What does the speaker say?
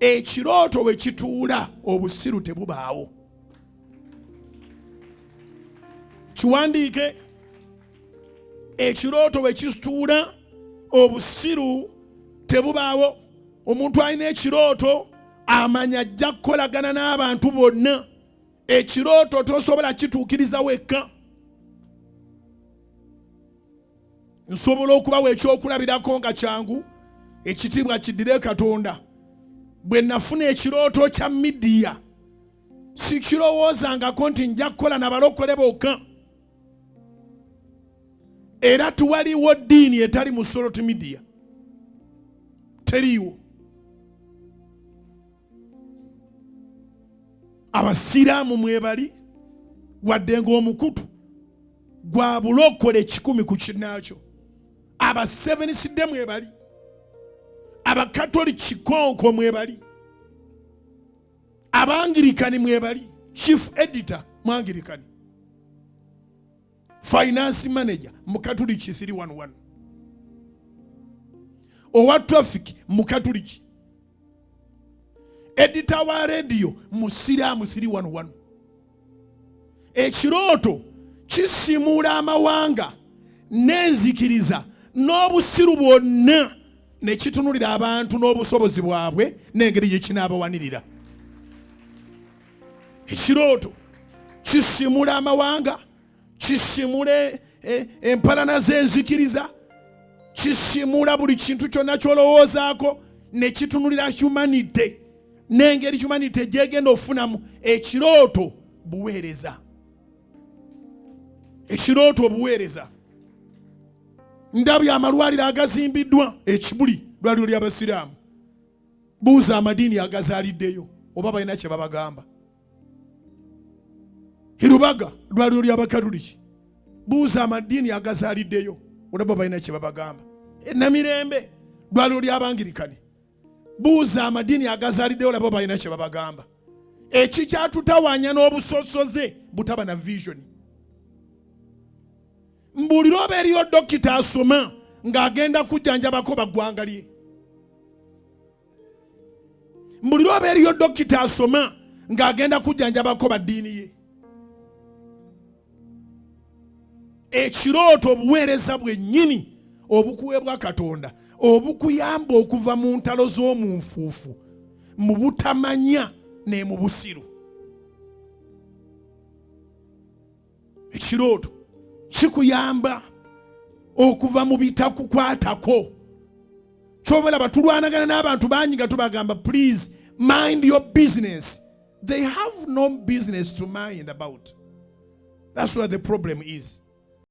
Ekirooto bwe kituula, obusiru tebubaawo. Kiwandiike, ekirooto bwe kituula, obusiru tebubaawo. Omuntu alina ekirooto amanya ajja kukolagana n'abantu bonna. Ekirooto tosobola kituukiriza wekka. Nsobola okubawa ekyokulabirako nga kyangu, ekitiibwa kiddire Katonda. Bwe nafuna ekirooto kya midiya, sikirowoozangako nti nja kukola na balokole bokka, era tuwaliwo ddiini etali mu solot midiya, teriiwo. Abasiraamu mwebali, wadde ng'omukutu gwa bulokole 100 ku kinnaakyo. Abaseveniside mwebali, Abakatoli kikonko mwebali, Abangirikani mwebali, chief editor Mwangirikani, finance manager Mukatuliki 311, owa traffic Mukatuliki, editor wa radio Musiraamu 311. Ekirooto kisimuula amawanga n'enzikiriza n'obusiru bwonna ne kitunulira abantu n'obusobozi bwabwe n'engeri gye kinaabawanirira. Ekirooto kisimula amawanga, kisimula empalana z'enzikiriza, kisimula buli kintu kyonna ky'olowoozaako ne kitunulira humanity n'engeri humanity gyegenda ofunamu. Ekirooto buweereza, ekirooto obuweereza. Ndabye amalwaliro agazimbiddwa ekibuli lwaliro ly'Abasiraamu. Buuza amadiini agazaaliddeyo oba balina kye babagamba. Hirubaga lwaliro ly'Abakatuliki, buuza amadiini agazaaliddeyo olaba balina kye babagamba. Enamirembe lwaliro ly'Abangirikani, buuza amadiini agazaaliddeyo olaba balina kye babagamba. Ekikyatutawanya n'obusosoze butaba na vision. Mbuulira oba eriyo dokita asoma ng'agenda kujjanjabako baggwanga lye. Mbuulira oba eriyo dokita asoma ng'agenda kujjanjabako baddiini ye. Ekirooto obuweereza bwennyini obukuweebwa Katonda obukuyamba okuva mu ntalo z'omu nfuufu, mu butamanya ne mu busiru. Ekirooto kikuyamba okuva mu bitakukwatako. Kyobalaba tulwanagana n'abantu bangi nga tubagamba, "Please mind your business." They have no business to mind about. That's where the problem is.